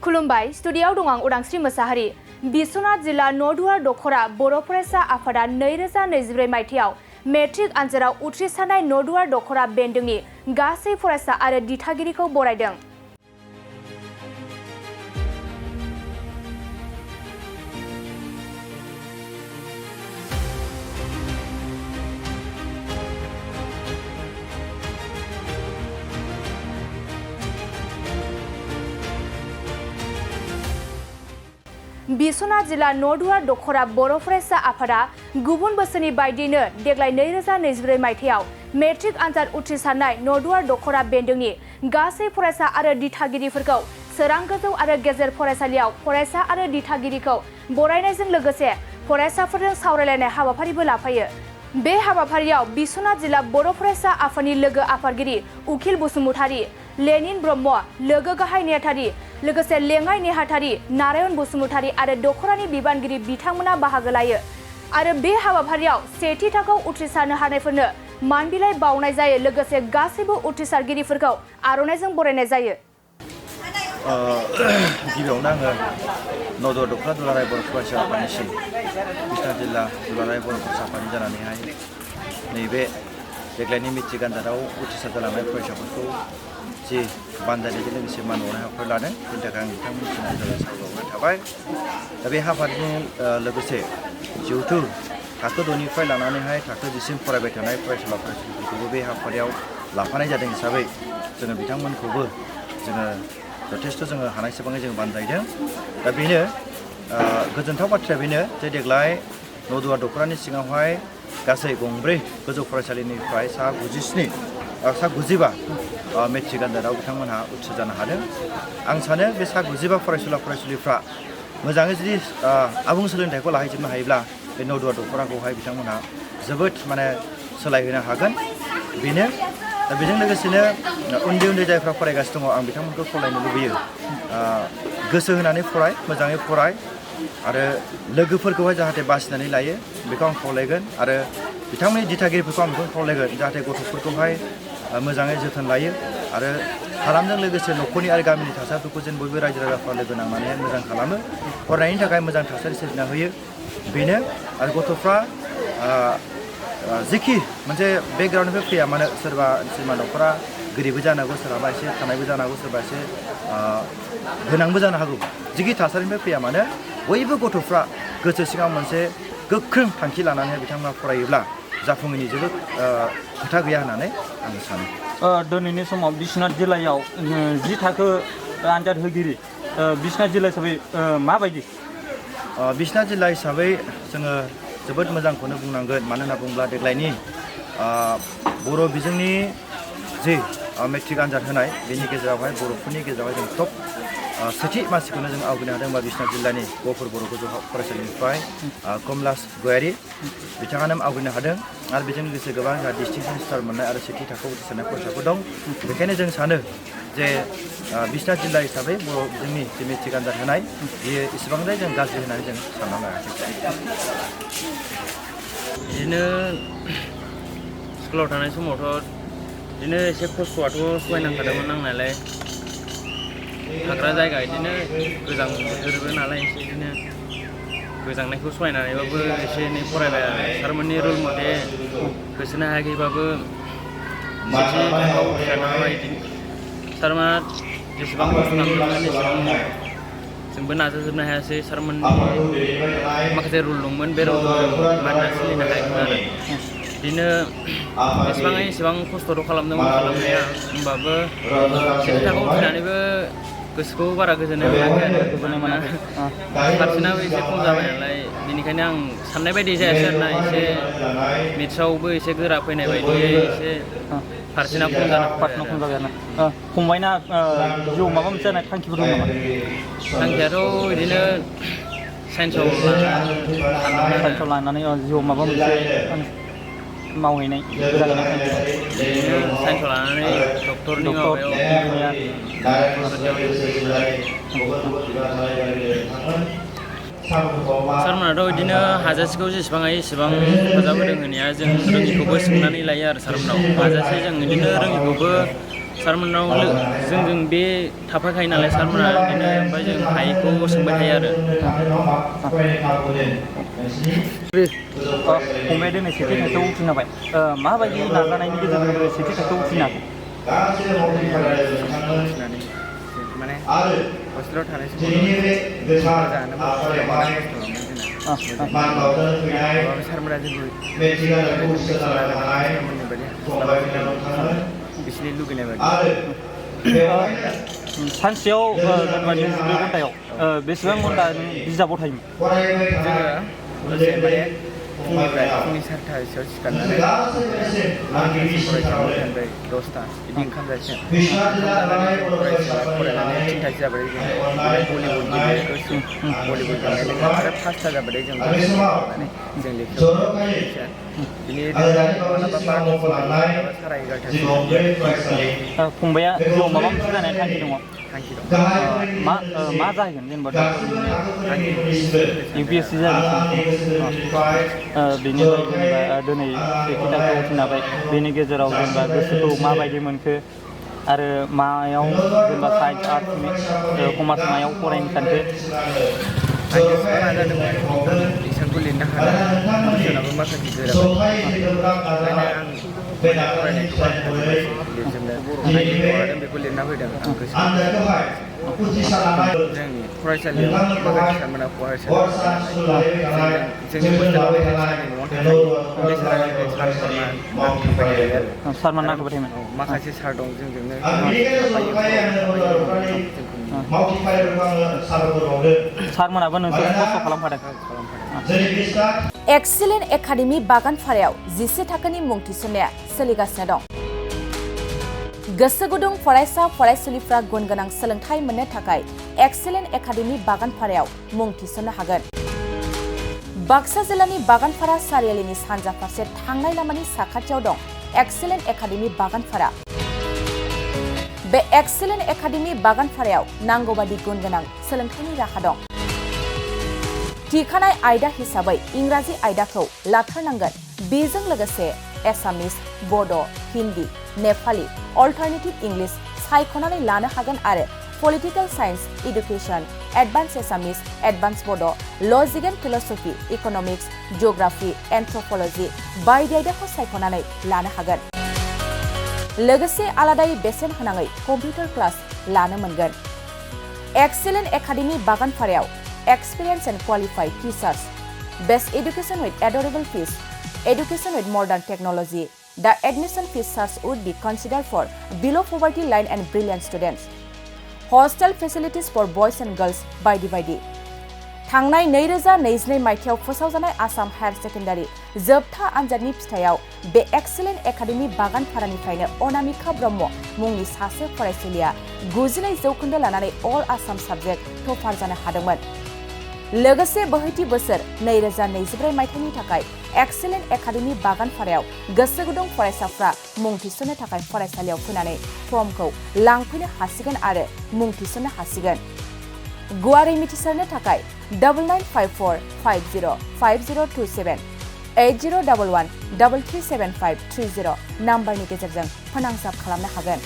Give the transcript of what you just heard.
खुलुमबाय स्टुडियाव दं आं उदांस्रि मोसाहारि। बिश्वनाथ जिल्ला नदुवार दख'रा बर' फरायसा आफादा 2024 मायथाइयाव मेट्रिक आनजादाव उथ्रिसारनाय नदुवार दख'रा बेन्दोंनि गासै फरायसा आरो दिथागिरिखौ बरायदों। बिश्वनाथ जिल्ला नदुवार दख'रा बर' फरायसा आफादा गुबुन बोसोरनि बायदियैनो देग्लाय 2024 मायथाइयाव मेट्रिक आनजाद उथ्रिसारनाय नदुवार दख'रा बेन्दोंनि गासै फरायसा आरो दिथागिरिफोरखौ सोरां गोजौ आरो गेजेर फरायसालियाव फरायसा आरो दिथागिरिखौ बरायनायजों लोगोसे फरायसाफोरजों सावरायलायनाय हाबाफारिबो लाफायो। बे हाबाफारियाव बिश्वनाथ जिल्ला बर' फरायसा आफादनि लोगो आफादगिरि उखिल बसुमतारी, लेनिन ब्रह्म, लोगो गाहाय नेहाथारि, लोगोसे लेङाइ नेहाथारि नारायण बसुमतारी आरो दख'रानि बिबानगिरि बिथांमोना बाहागो लायो आरो बे हाबाफारियाव सेथि थाखोआव उथ्रिसारनो हानायफोरनो मान बिलाइ बावनाय जायो। लोगोसे गासैबो उथ्रिसारगिरिफोरखौ आर'नाइजों बरायनाय जायो। गिबियावनो आङो नदुवार दख'रा दुलाराय बर' फरायसा आफादनिसिम बिश्वनाथ जिल्ला दुलाराय बर' फरायसा आफादनि जानानैहाय नैबे देग्लायनि मेट्रिक आनजादाव उथ्रिसार जालांनाय फरायसाफोरखौ जि बानजायनायजों लोगोसे मान बावनाय हाबाफारि लादों बेनि थाखाय आं बिथांमोननिसिम साबायखर थाबाय। दा बे हाबाफारिजों लोगोसे जिहेथु थाखो 6निफ्राय लानानैहाय थाखो 10सिम फरायबाय थानाय फरायसुला फरायसुलिफोरखौबो बे हाबाफारियाव लाफानाय जादों हिसाबै जोङो बिथांमोनखौबो जोङो जथेस्थ' जोङो हानायसेबाङै जों बानजायदों। दा बेनो गोजोनथाव बाथ्राया बेनो जे देग्लाय नदुवार दख'रानि सिङावहाय गासै गंब्रै गोजौ फरायसालिनिफ्राय सा 95 मेट्रिक आनजादाव बिथांमोनहा उथ्रिसारनो हादों। आं सानो बे सा 95 फरायसुला फरायसुलिफ्रा मोजाङै जुदि आबुं सोलोंथाइखौ लाहैजोबनो हायोब्ला बे नदुवार दख'राखौहाय बिथांमोनहा जोबोद सोलायहोनो हागोन। बेनो दा बेजों लोगोसेनो उन्दै उन्दै जायफ्रा फरायगासिनो दङ आं बिथांमोनखौ खावलायनो लुबैयो गोसो होनानै फराय, मोजाङै फराय आरो लोगोफोरखौहाय जाहाथे बासिनानै लायो बेखौ आं खावलायगोन आरो बिथांमोननि दिथागिरिफोरखौ आं बेखौनो खावलायगोन जाहाथे गथ'फोरखौहाय मोजाङै जोथोन लायो आरो खालामजों लोगोसे न'खरनि आरो गामिनि थासारिफोरखौ जेन बयबो रायजो राजाफ्रा लोगो नांनानै मोजां खालामो, फरायनायनि थाखाय मोजां थासारि सोरजिना होयो। बेनो आरो गथ'फ्रा जेखि मोनसे बेकग्राउन्डनिफ्राय फैया मानो सोरबा न'खरा गोरिबबो जानो हागौ, सोरहाबा एसे थानायबो जानो हागौ, सोरबा एसे गोनांबो जानो हागौ। जेखि थासारिनिफ्राय फैया मानो बयबो गथ'फ्रा गोसो सिङाव मोनसे गोख्रों थांखि लानानै बिथांमोना फरायोब्ला जाफुङैनि जेबो खोथा गैया होननानै आं सानो। दिनैनि समाव बिश्वनाथ जिल्लायाव जि थाखो आनजाद होगिरि बिश्वनाथ जिल्ला हिसाबै माबायदि? बिश्वनाथ जिल्ला हिसाबै जोङो जोबोद मोजांखौनो बुंनांगोन। मानो होनना बुङोब्ला देग्लायनि बर' बिजोंनि जि मेट्रिक आनजाद होनाय बेनि गेजेरावहाय बर'फोरनि गेजेरावहाय जों टप सेथि मासिखौनो जों आवग्रिनो हादों बा बिश्वनाथ जिल्लानि गहपुर बर' गोजौ फरायसालिनिफ्राय कमलास गयारि बिथाङानो आवग्रिनो हादों आरो बेजों लोगोसे गोबां जोंहा डिस्टिंसन स्टार मोननाय आरो सेथि थाखोआव उथ्रिसारनाय फरायसाफोर दं। बेखायनो जों सानो जे बिश्वनाथ जिल्ला हिसाबै बर' बिजोंनि जि मेट्रिक आनजाद होनाय बेयो इसेबांद्राय जों गाज्रि होननानै जों सानना लायाखै। बिदिनो स्कुलाव थानाय समावथ' बिदिनो एसे खस्थ'आथ' सहायनांखादोंमोन नांनायालाय। थाग्रा जायगा बिदिनो गोजां बोथोरबो नालाय एसे बिदिनो गोजांनायखौ सहायनानैबाबो एसे एनै फरायबाय आरो सारमोननि रुल मथे होसोनो हायाखैबाबो सेथि थाखोआव उथ्रिसारनो हाबाय। बिदिनो सारमोना जेसेबां खस्थ' खालामदोंमोन एसेबां जोंबो नाजाजोबनो हायासै। सारमोननि माखासे रुल दंमोन बे रुलखौ जों मानिना सोलिनो हायाखैमोन आरो बिदिनो एसेबां खस्थ'थ' खालामदोंमोन खालामनाया, होमबाबो सेथि थाखोआव उथ्रिनानैबो गोसोखौ बारा गोजोननाय मोनाखै आरो पारसेन्टआबो एसे खम जाबाय नालाय बेनिखायनो आं साननाय बायदि जायासै आरोना। एसे मेथ्सआवबो एसे गोरा फैनाय बायदियै एसे पारसेन्टआ खम जाबाय आरोना। फंबायना जिउआव माबा मोनसे जानाय थांखिफोर दं नामा? थांखियाथ' बिदिनो साइन्सआव लानानै जिउआव माबा मोनसे मावहैनाय साइन्सआव लानानै डक्टरनि माबायाव सारमोनाथ' बिदिनो हाजासेखौ जेसेबां हायो एसेबां हेफाजाब होदों होनाया। जों रोङिखौबो सोंनानै लायो आरो सारमोनाव हाजासे जों बिदिनो रोङिखौबो सारमोननाव जों बे थाफाखायो नालाय सारमोना बिदिनो ओमफ्राय जों हायिखौ सोंबाय थायो आरो फंबाया दिनै सेथि थाखोआव उथ्रिनो हाबाय माबायदि नाजानायनि गेजेरजों सेथि थाखोआव उथ्रिनो हाखो माने हस्टेलाव थानाय समाव सारमोना जोंखौ बिसोरनि लुगैनाय बायदि सानसेयाव जेनेबा 24 घन्टायाव बेसेबां घन्टा नों बिजाबाव थायोमोन जोङो फुंनिफ्राय फुंनि 4टासोआव सिखारनानै फरायसालिनिफ्राय 10टा बिदि ओंखाम जासिगोन फरायनानै 3टासो जाबाथाय जों भलिबल गेलेनायखौ भलिबल गेलेनानै आरो 5टा जाबाथाय जों फरायनानै जों लेखायाव बिनि मालाबा 11:30 फंबाया जिउआव माबा मोनसे जानायनि थांखि दङ मा जाहैगोन जेनेबा UPSC जाहैगोन बेनिफ्राय जेनेबा दिनै सेथि थाखोआव उथ्रिनो हाबाय बेनि गेजेराव जेनेबा गोसोखौ माबायदि मोनखो आरो मायाव जेनेबा साइन्स आर्टस कमार्स मायाव फरायनो सानखो इक्जामखौ लिरनो हादों जोंनाबो माखासे गोराबाय ओंखायनो आं फरायनायखौ लिरजोबनो हादों बेखौ लिरना फैदों आं गोसो जोंनि फरायसालियाव माखासे सारमोना फरायसालियाव जोंनि हस्टेलाव सारमोन नांखाबाय थायोमोन माखासे सार दं जोंजोंनो सारमोनाबो नोंसोर खस्थ' खालामफादों एक्सिलेन्ट एकाडेमि बागानपारायाव 11 थाखोनि मुं थिसननाया सोलिगासिनो दं गोसो गुदुं फरायसा फरायसुलिफ्रा गुन गोनां सोलोंथाइ मोननो थाखाय एक्सिलेन्ट एकाडेमि बागानपारायाव मुं थिसननो हागोन बाक्सा जिल्लानि बागानपारा सारियालिनि सानजा फारसे थांनाय लामानि साखाथियाव दं एक्सिलेन्ट एकाडेमि बागानपारा बे एक्सिलेन्ट एकाडेमि बागानपारायाव नांगौबादि गुन गोनां सोलोंथाइनि राहा दं थिखानाय आयदा हिसाबै इंराजि आयदाखौ लाथारनांगोन बेजों लोगोसे एसामिस बड' हिन्दी नेपाली अल्टारनेटिभ इंलिश सायख'नानै लानो हागोन आरो पलिटिकल साइन्स एडुकेशन एडभान्स एसामिस एडभान्स बड' लजिक एन्ड फिलसफि इकनमिक्स जिअग्राफि एन्थ्रपलजि बायदि आयदाखौ सायख'नानै लानो हागोन लोगोसे आलादायै बेसेन होनाङै कम्पिउटार क्लास लानो मोनगोन एक्सिलेन्ट एकाडेमि बागानपारायाव experience and qualified teachers best education with adorable fees education with modern technology. The admission fees charge would be considered for below poverty line and brilliant students. Hostel facilities for boys and girls बायदि थांनाय 2022 मायथाइयाव फोसावजानाय Assam higher secondary जोबथा आनजादनि फिथायाव बे excellent academy बागानपारानिफ्रायनो Anamika Brahma मुंनि सासे फरायसुलिया 92% लानानै अल आसाम साबजेक्ट टपार जानो हादोंमोन लोगोसे बोहैथि बोसोर 2024 मायथाइनि थाखाय एक्सिलेन्ट एकाडेमि बागानपारायाव गोसो गुदुं फरायसाफ्रा मुं थिसननो थाखाय फरायसालियाव फैनानै फर्मखौ लांफैनो हासिगोन आरो मुं थिसननो हासिगोन गुवारै मिथिसारनो थाखाय 9954505027 8011337530 नाम्बारनि गेजेरजों फोनांजाब खालामनो हागोन।